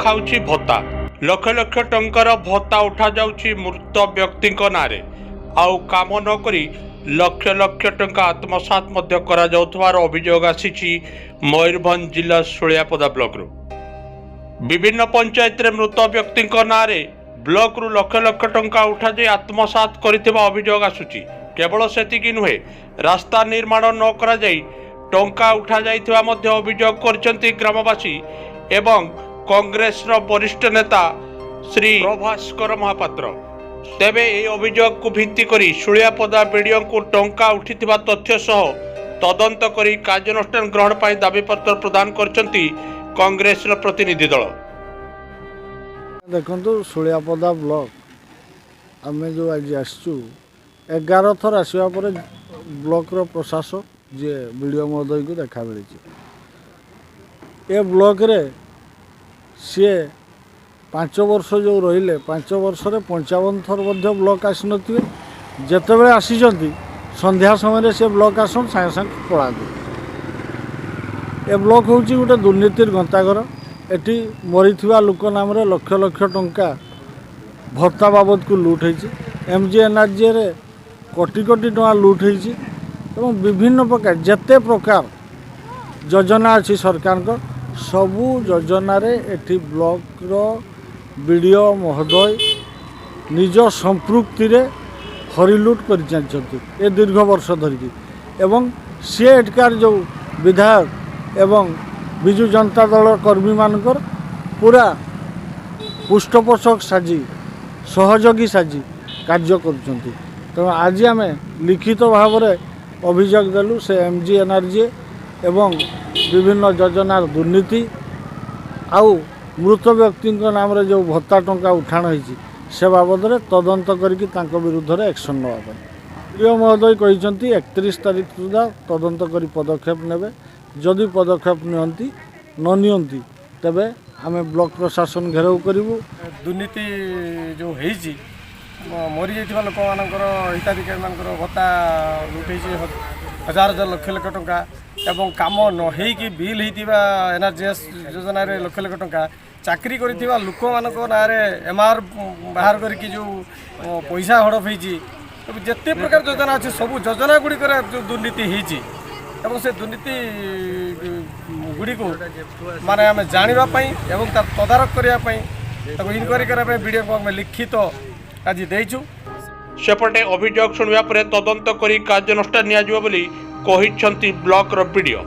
ଖାଉଛି ଭତ୍ତା। ଲକ୍ଷ ଲକ୍ଷ ଟଙ୍କାର ଭତ୍ତା ଉଠାଯାଉଛି ମୃତ ବ୍ୟକ୍ତିଙ୍କ ନାଁରେ। ଆଉ କାମ ନ କରି ଲକ୍ଷ ଲକ୍ଷ ଟଙ୍କା ଆତ୍ମସାତ ମଧ୍ୟ କରାଯାଉଥିବାର ଅଭିଯୋଗ ଆସିଛି ମୟୂରଭଞ୍ଜ ଜିଲ୍ଲା ଶୁଳିଆପଦା ବ୍ଲକରୁ। ବିଭିନ୍ନ ପଞ୍ଚାୟତରେ ମୃତ ବ୍ୟକ୍ତିଙ୍କ ନାଁରେ ବ୍ଲକରୁ ଲକ୍ଷ ଲକ୍ଷ ଟଙ୍କା ଉଠାଯାଇ ଆତ୍ମସାତ କରିଥିବା ଅଭିଯୋଗ ଆସୁଛି। କେବଳ ସେତିକି ନୁହେଁ, ରାସ୍ତା ନିର୍ମାଣ ନ କରାଯାଇ ଟଙ୍କା ଉଠାଯାଇଥିବା ମଧ୍ୟ ଅଭିଯୋଗ କରିଛନ୍ତି ଗ୍ରାମବାସୀ ଏବଂ କଂଗ୍ରେସର ବରିଷ୍ଠ ନେତା ଶ୍ରୀ ପ୍ରଭାସ୍କର ମହାପାତ୍ର। ତେବେ ଏହି ଅଭିଯୋଗକୁ ଭିତ୍ତି କରି ଶୁଳିଆପଦା ବିଡ଼ିଓଙ୍କୁ ଟଙ୍କା ଉଠିଥିବା ତଥ୍ୟ ସହ ତଦନ୍ତ କରି କାର୍ଯ୍ୟାନୁଷ୍ଠାନ ଗ୍ରହଣ ପାଇଁ ଦାବିପତ୍ର ପ୍ରଦାନ କରିଛନ୍ତି କଂଗ୍ରେସର ପ୍ରତିନିଧି ଦଳ। ଦେଖନ୍ତୁ, ଶୁଳିଆପଦା ବ୍ଲକ ଆମେ ଯେଉଁ ଆଜି ଆସିଛୁ, 11 ଥର ଆସିବା ପରେ ବ୍ଲକର ପ୍ରଶାସକ ଯିଏ ବିଡ଼ିଓ ମହୋଦୟଙ୍କୁ ଦେଖା ମିଳିଛି। ଏ ବ୍ଲକରେ ସିଏ 5 ବର୍ଷ ଯେଉଁ ରହିଲେ, 5 ବର୍ଷରେ 55 ଥର ମଧ୍ୟ ବ୍ଲକ ଆସିନଥିବେ। ଯେତେବେଳେ ଆସିଛନ୍ତି, ସନ୍ଧ୍ୟା ସମୟରେ ସେ ବ୍ଲକ ଆସନ୍ତି, ସାଙ୍ଗେ ସାଙ୍ଗେ ପଳାନ୍ତି। ଏ ବ୍ଲକ ହେଉଛି ଗୋଟେ ଦୁର୍ନୀତିର ଗନ୍ତାଘର। ଏଠି ମରିଥିବା ଲୋକ ନାମରେ ଲକ୍ଷ ଲକ୍ଷ ଟଙ୍କା ଭତ୍ତା ବାବଦକୁ ଲୁଟ୍ ହେଇଛି। ଏମ୍ଜିଏନ୍ଆର୍ଜିଏରେ କୋଟି କୋଟି ଟଙ୍କା ଲୁଟ୍ ହେଇଛି ଏବଂ ବିଭିନ୍ନ ପ୍ରକାର ଯେତେ ପ୍ରକାର ଯୋଜନା ଅଛି ସରକାରଙ୍କ, ସବୁ ଯୋଜନାରେ ଏଠି ବ୍ଲକର ବିଡ଼ିଓ ମହୋଦୟ ନିଜ ସମ୍ପୃକ୍ତିରେ ହରିଲୁଟ୍ କରିଚାଲିଛନ୍ତି ଏ ଦୀର୍ଘ ବର୍ଷ ଧରିକି। ଏବଂ ସିଏ ଏଠିକାର ଯେଉଁ ବିଧାୟକ ଏବଂ ବିଜୁ ଜନତା ଦଳ କର୍ମୀମାନଙ୍କର ପୁରା ପୃଷ୍ଠପୋଷକ ସାଜି, ସହଯୋଗୀ ସାଜି କାର୍ଯ୍ୟ କରୁଛନ୍ତି। ତେଣୁ ଆଜି ଆମେ ଲିଖିତ ଭାବରେ ଅଭିଯୋଗ ଦେଲୁ, ସେ ଏମ୍ଜିଏନ୍ଆର୍ଜିଏ ଏବଂ ବିଭିନ୍ନ ଯୋଜନାର ଦୁର୍ନୀତି ଆଉ ମୃତ ବ୍ୟକ୍ତିଙ୍କ ନାମରେ ଯେଉଁ ଭତ୍ତା ଟଙ୍କା ଉଠାଣ ହେଇଛି, ସେ ବାବଦରେ ତଦନ୍ତ କରିକି ତାଙ୍କ ବିରୁଦ୍ଧରେ ଆକ୍ସନ୍ ନେବା ପାଇଁ। ବିଡ଼ିଓ ମହୋଦୟ କହିଛନ୍ତି, 31 ତାରିଖ ସୁଦ୍ଧା ତଦନ୍ତ କରି ପଦକ୍ଷେପ ନେବେ। ଯଦି ପଦକ୍ଷେପ ନିଅନ୍ତି ନ ନିଅନ୍ତି, ତେବେ ଆମେ ବ୍ଲକ ପ୍ରଶାସନ ଘେରାଉ କରିବୁ। ଦୁର୍ନୀତି ଯେଉଁ ହେଇଛି, ମରିଯାଇଥିବା ଲୋକମାନଙ୍କର, ହିତାଧିକାରୀମାନଙ୍କର ଭତ୍ତା ଲୁଟ୍ ହେଇଛି ହଜାର ହଜାର, ଲକ୍ଷ ଲକ୍ଷ ଟଙ୍କା ଏବଂ କାମ ନ ହେଇକି ବିଲ୍ ହେଇଥିବା ଏନ୍ଆର୍ଜିଏସ୍ ଯୋଜନାରେ ଲକ୍ଷ ଲକ୍ଷ ଟଙ୍କା, ଚାକିରି କରିଥିବା ଲୋକମାନଙ୍କ ନାଁରେ ଏମ୍ଆର୍ ବାହାର କରିକି ଯେଉଁ ପଇସା ହଡ଼ପ ହେଇଛି ଏବଂ ଯେତେ ପ୍ରକାର ଯୋଜନା ଅଛି, ସବୁ ଯୋଜନା ଗୁଡ଼ିକରେ ଯେଉଁ ଦୁର୍ନୀତି ହେଇଛି ଏବଂ ସେ ଦୁର୍ନୀତି ଗୁଡ଼ିକୁ ମାନେ ଆମେ ଜାଣିବା ପାଇଁ ଏବଂ ତାର ତଦାରଖ କରିବା ପାଇଁ, ତାକୁ ଇନକ୍ୱାରି କରିବା ପାଇଁ ବିଡ଼ିଓଙ୍କୁ ଆମେ ଲିଖିତ ଆଜି ଦେଇଛୁ। ସେପଟେ ଅଭିଯୋଗ ଶୁଣିବା ପରେ ତଦନ୍ତ କରି କାର୍ଯ୍ୟାନୁଷ୍ଠାନ ନିଆଯିବ ବୋଲି କହିଛନ୍ତି ବ୍ଲକର ବିଡ଼ିଓ।